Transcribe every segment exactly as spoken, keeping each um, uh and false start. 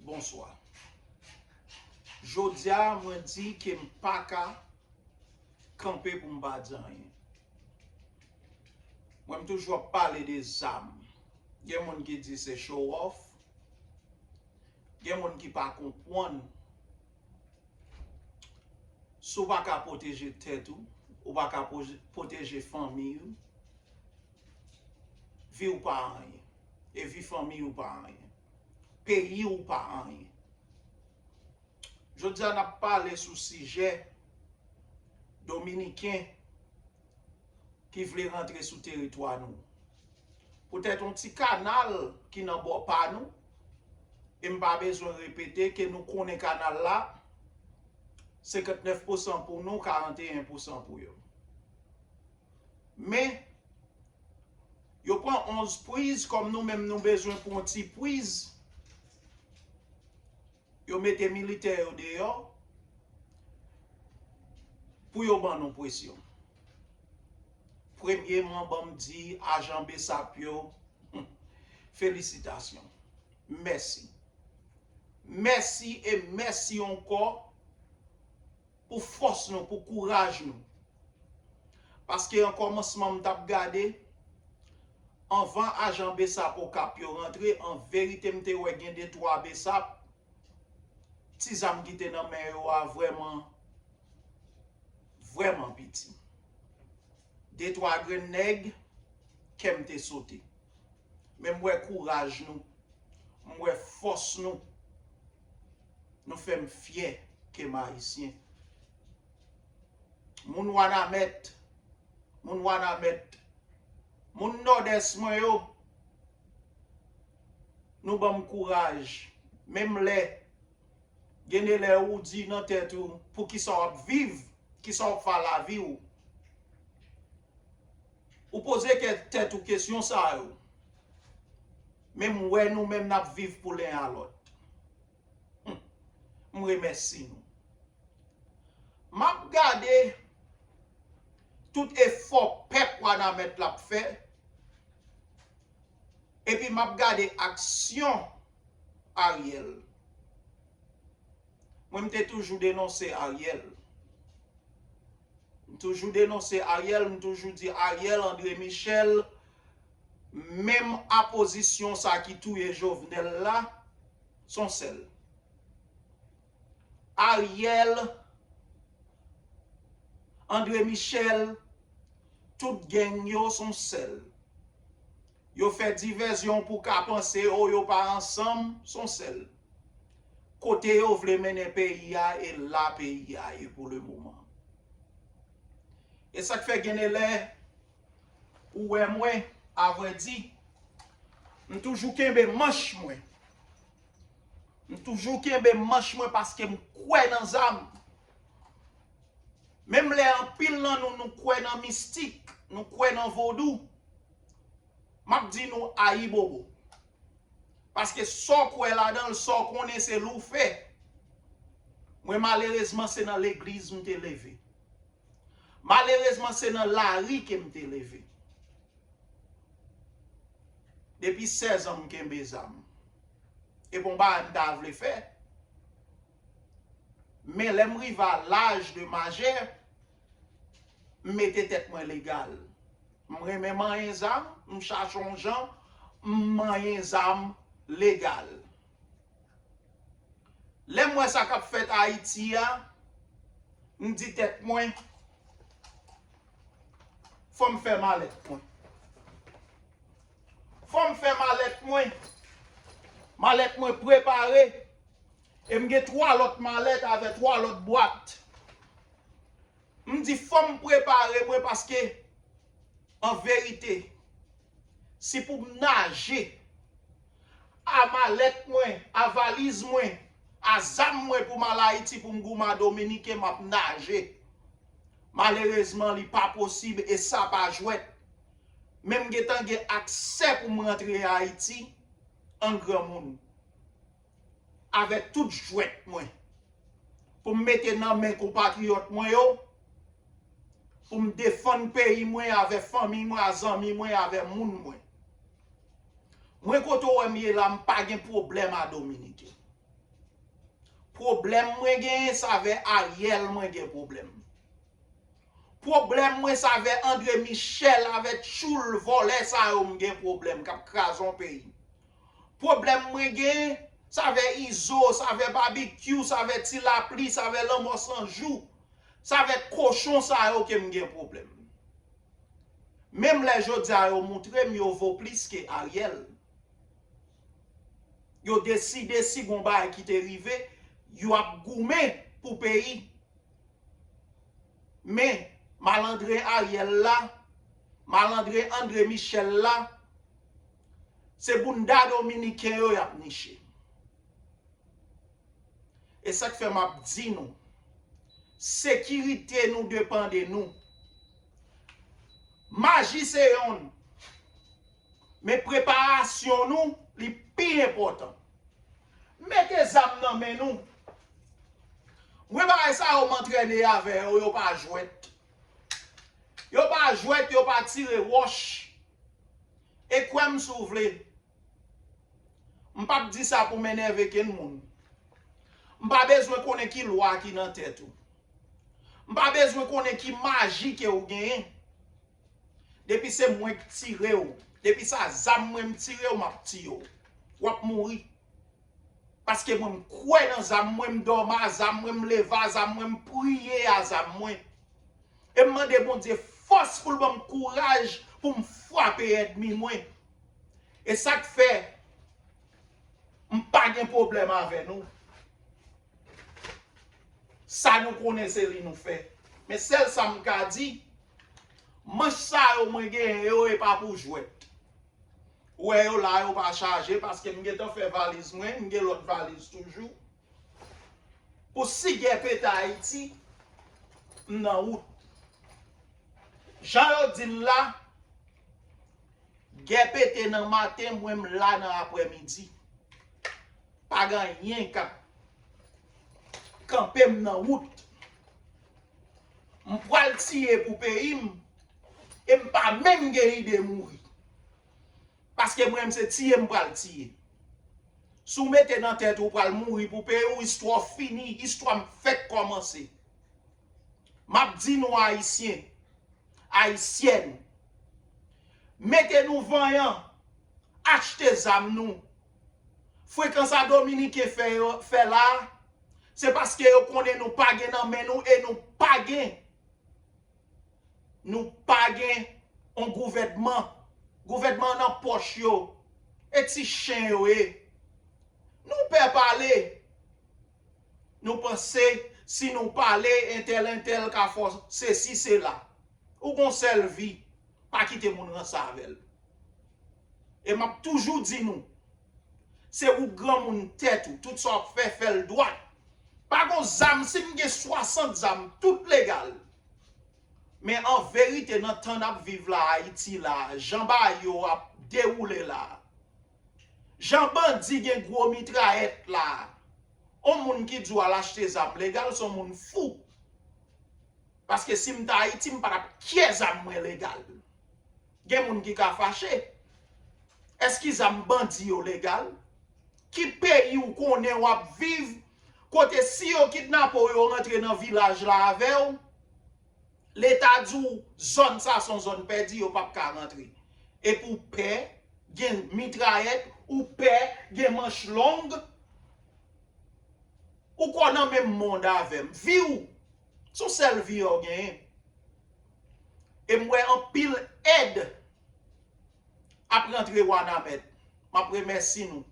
Bonswa. Jodi a, mwen di ke m pa ka kanpe pou m pa di anyen. Mwen, m toujou ap pale de zam. Gen moun ki di se show off. Gen moun ki pa konprann. Si w pa ka pwoteje tèt ou, ou pa ka pwoje- pwoteje fanmi ou, vi w pa anyen. E vi fanmi ou pa anyen. Peyi ou pa anyen. Jodi a, n ap pale sou sijè Dominiken ki vle rantre sou teritwa nou. Poutèt yon ti kanal ki nan bò pa nou, e m pa bezwen repete ke nou konnen kanal la, senkantnèf pousan pou nou, karanteyen pousan pou yo. Men, yo pran onz priz, kòm nou menm nou bezwen pran ti priz, yo mete militè yo deyò pou yo ban nou presyon. Premyèman, ban m di ajan BSAP yo, felisitasyon. Mèsi. Mèsi e mèsi ankò pou fòs nou, pou kouraj nou. Paske an kòmansman m t ap gade, anvan ajan BSAP Okap yo rantre, an verite m te wè gen de twa BSAP, ti zam ki te nan men yo a vrèman, vrèman piti. De twa grenn nèg, kè m te sote. Men m wè kouraj nou, m wè fòs nou. Nou fè m fyè ke m Ayisyen. Moun Wanament, moun Wanament, moun Nòdès mwen yo, nou ban m kouraj. Menm lè, gen de lè ou di nan tèt ou, poukisa w ap viv, kisa w ap fè a lavi w. Ou poze kè- tèt ou kesyon sa yo. Men m wè nou menm n ap viv pou len a lòt. Hmm. M remèsi nou. M ap gade tout efò pèp Wanament la ap fè, epi m ap gade aksyon Ariel. Mwen, m te toujou denonse Ariel. M toujou denonse Ariel, m toujou di Ariel, André Michel, menm apozisyon sa ki touye Jovenel la, se yon sèl. Ariel, André Michel, tout gang yo se yon sèl. Yo fè divèzyon pou ka panse, o, yo pa ansanm, se yon sèl. Kote yo vle mennen peyi a, e la peyi a ye pou le moman. E sa k fè gen de lè, ou wè mwen, avrèdi, m toujou kenbe manch mwen. M toujou kenbe manch mwen paske m kwè nan zam. Menm lè anpil nan nou, nou kwè nan mistik, nou kwè nan vodou, m ap di nou ayibobo. Paske sa w kwè ladan l, sa w konnen, se li w fè. Mwen, malerezman, se nan legliz m te leve. Malerezman, se nan lari ke m te leve. Depi sèz an, m kenbe zam. E bon bagay m ta vle fè. Men lè m rive a laj de majè, m mete tèt mwen legal. M renmen manyen zam, m chache yon jan, m manyen zam legal. Lè m wè sa k ap fèt Ayiti a, m di tèt mwen, fò m fè malèt mwen. Fò m fè malèt mwen. Malèt mwen prepare. E m gen twa lòt malèt avè twa lòt bwat. M di fò m prepare mwen paske, an verite, si pou m naje, a malèt mwen, a valiz mwen, a zam mwen pou m al Ayiti pou m goumen a Dominiken, m ap naje. Malerezman, li pa posib e sa pa jwèt. Men m gentan gen aksè pou m rantre Ayiti an granmoun. Avèk tout jwèt mwen. Pou m mete nan men konpatriyòt mwen yo, pou m defann peyi mwen avè fanmi mwen, a zanmi mwen, avè moun mwen. Mwen kote w wè m ye la, m pa gen pwoblèm a Dominiken. Pwoblèm mwen genyen, se avè Ariel mwen gen pwoblèm. Pwoblèm mwen, se avè André Michel, avè tchoul vòlè sa yo m gen pwoblèm, k ap kraze yon peyi. Pwoblèm mwen gen, se avè Izo, se avè Babikyou, se avè Ti Lapli, se avè Lanmò San Jou, se avè kochon sa yo ke m gen pwoblèm. Menm lè jodi a yo moutre m yo vo plis ke Ariel. Yo deside si gon bagay ki te rive, yo ap goumen pou peyi. Men, malandren Ariel la, malandren André Michel la, se bounda dominiken yo y ap niche. E sa k fè m ap di nou, sekirite nou depann de nou. Maji se yonn, men preparasyon nou, li pi enpòtan. Mete zam nan men nou. Mwen bagay sa yo m antrene avè yo, yo pa jwèt. Yo pa jwèt, yo pa tire wòch. E kwè m si w vle, m p ap di sa pou m enève kenn moun. M pa bezwen konnen ki lwa ki nan tèt ou. M pa bezwen konnen ki maji ke w genyen. Depi se mwen k tire w, depi sa zam mwen m tire w, m ap tiye w. W ap mouri. Paske mwen m kwè nan zam mwen, m dòmi a zam mwen, m leve a zam mwen, m priye a zam mwen. E m mande Bondye fòs pou l ban m kouraj pou m frape ènmi mwen. E sa k fè m pa gen pwoblèm avè nou. Sa nou konnen se li nou fè. Men sèl sa m ka di, manch sa yo mwen genyen yo e pa pou jwèt. Ou wè yo la, yo pa chaje paske m gentan fè valiz mwen, m gen lòt valiz toujou. Pou si gè pete Ayiti, m nan wout. Jan yo di l la, gè pete nan maten, mwen m la nan aprèmidi. Pa gen anyen k ap kanpe m nan wout. M pral tiye pou peyi m, e m pa menm gen ide mouri. Paske mwen menm se tiye m pral tiye. Si w mete nan tèt ou pral mouri pou peyi w, istwa w fini, istwa m fèk kòmanse. M ap di nou Ayisyen, Ayisyèn, mete nou vanyan, achte zam nou. Frekans a Dominiken fè yo, fè la, se paske yo konnen nou pa gen nan men nou e nou pa gen. Nou pa gen yon gouvènman. Gouvènman an nan pòch yo. E ti chen yo ye. Nou pè pale. Nou panse si nou pale, entèl, entèl ka fè w sesi, sela. Ou gon sèl vi. Pa kite moun ranse avè l. E m ap toujou di nou, se ou granmoun tèt ou, tout sa w ap fè, fè l dwat. Pa gon zam, si m gen swasant zam, tout legal. Men an verite, nan tan n ap viv la, Ayiti la, jan bagay yo ap dewoule la, jan bandi gen gwo mitrayèt la, on moun ki di w al achte zam legal, se on moun fou. Paske si m t Ayiti, m pa t ap kyè zam mwen legal. Gen moun ki ka fache. Èske zam bandi yo legal? Ki peyi w konnen w ap viv, kote si yo kidnape w, yo rantre nan vilaj la avè w, Leta di w zòn sa se yon zòn pèdi, yo p ap ka rantre. Epi w pè gen mitrayèt, ou pè gen manch long, ou kwè w nan menm mond avè m. Vi w, se yon sèl vi w genyen. E m wè anpil èd ap rantre Wanament. M ap remèsye nou.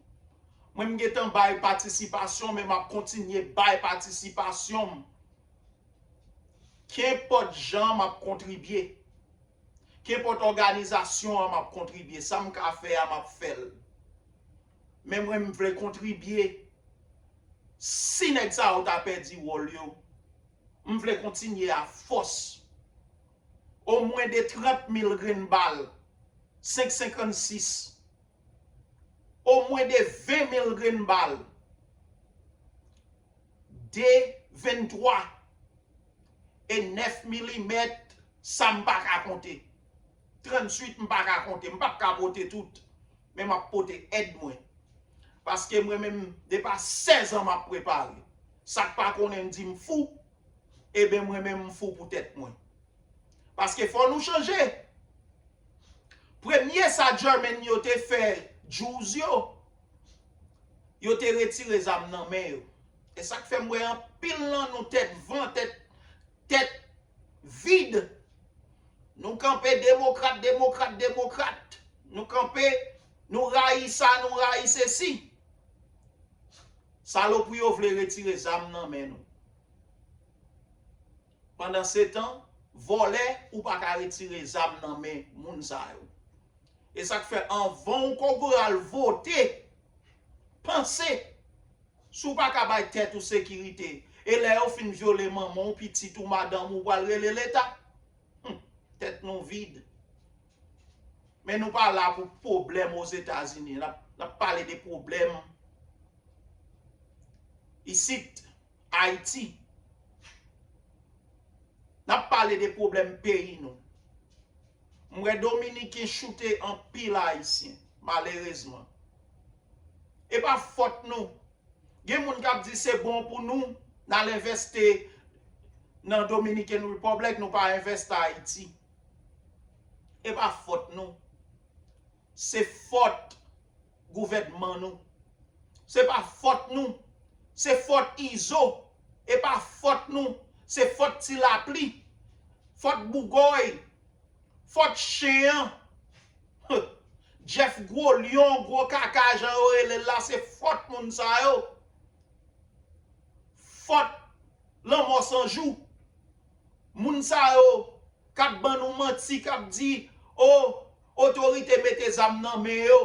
Mwen m gentan bay patisipasyon, men m ap kontinye bay patisipasyon m. Kenpòt jan m ap kontribye. Kenpòt òganizasyon an m ap kontribye. Sa m ka fè a, m ap fè l. Men mwen m vle kontribye. Si nèg sa yo ta pèdi wòl yo, m vle kontinye a fòs. Omwen de trant mil grenn bal, senk senkannsis. Omwen de ven mil grenn bal, de venntwa e nèf milimèt, sa m pa ka konte. Tranntuit, m pa ka konte, m p ap ka pote tout, men m ap pote èd mwen. Paske mwen menm, depi sèz an m ap prepare. Sa k pa konnen m di m fou, ebyen mwen menm m fou pou tèt mwen. Paske fò nou chanje. Premye sa German yo te fè Jews yo, yo te retire zam nan men yo. E sa k fè m wè anpil nan nou tèt van, tèt, tèt vid. Nou kanpe demokrat, demokrat, demokrat. Nou kanpe, nou rayi sa, nou rayi sesi. Salopri yo vle retire zam nan men nou. Pandansetan, vòlè, ou pa ka retire zam nan men moun sa yo. E sa k fè anvan w kòk ou al vote, panse, si w pa ka bay tèt ou sekirite, e lè yo fin vyole manman w, pitit ou, madanm ou, w pral rele Leta? Hum, tèt nou vid. Men nou pa la pou pwoblèm Ozetazini. N ap, n ap pale de pwoblèm isit, Ayiti. N ap pale de pwoblèm peyi nou. M wè Dominiken choute anpil Ayisyen, malerezman. E pa fòt nou. Gen moun k ap di se bon pou nou, n al envesti nan Dominican Republic, nou pa envesti Ayiti. E pa fòt nou. Se fòt gouvènman nou. Se pa fòt nou. Se fòt Izo. E pa fòt nou. Se fòt Ti Lapli. Fòt Bougòy. Fòt chen an. Jeff Gwo Lyon, Gwo Kaka, jan yo rele l la, se fòt moun sa yo. Fòt Lanmò San Jou. Moun sa yo k ap ban nou manti, k ap di, o, otorite mete zam nan men yo.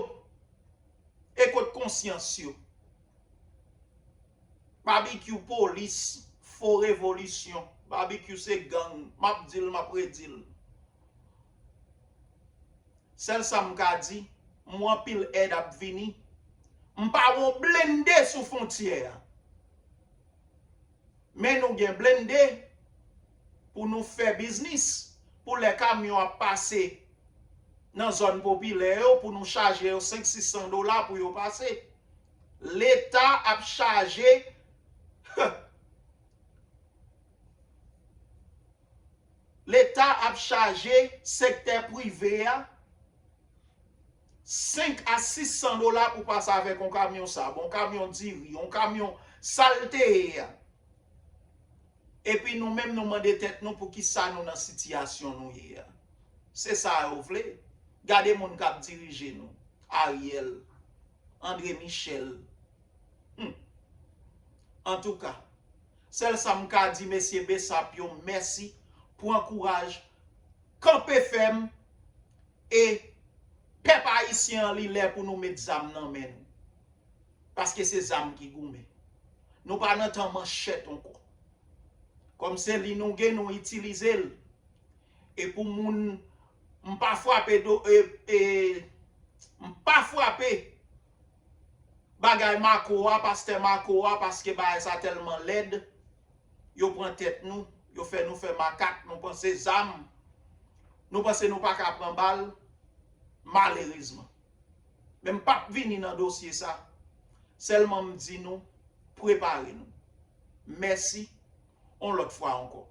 E kot konsyans yo? Babikyou polis, fo revolisyon. Babikyou se gang. M ap di l, m ap redi l. Sèl sa m ka di, m wè anpil èd ap vini. M pa wè yon blende sou fwontyè a. Men nou gen blende pou nou fè biznis, pou lè kamyon ap pase nan zòn popilè yo, pou nou chaje yo senk, sis san dola pou yo pase. Leta ap chaje, Leta ap chaje sektè prive a senk a sis san dola pou pase avèk yon kamyon sab, yon kamyon diri, yon kamyon sa l te ye a. Epi nou menm nou mande tèt nou poukisa nou nan sitiyasyon nou ye a. Se sa yo vle. Gade moun k ap dirije nou. Ariel, André Michel. Hmm. Antouka, sèl sa m ka di mesye Bessap yo, mèsi, pran kouraj, kanpe fèm, e pèp ayisyen an, li lè pou nou met zam nan men nou. Paske se zam ki goumen. Nou pa nan tan manchèt ankò. Kòm se li nou gen, nou itilize l. E pou moun, m pa frape do, e, e, m pa frape bagay Mako a, pastè Mako a, paske bagay sa tèlman lèd. Yo pran tèt nou, yo fè nou fè makak, nou panse zam, nou panse nou pa ka pran bal, malerezman. Men m p ap vini nan dosye sa. Sèlman m di nou, prepare nou. Mèsi, yon lòt fwa ankò.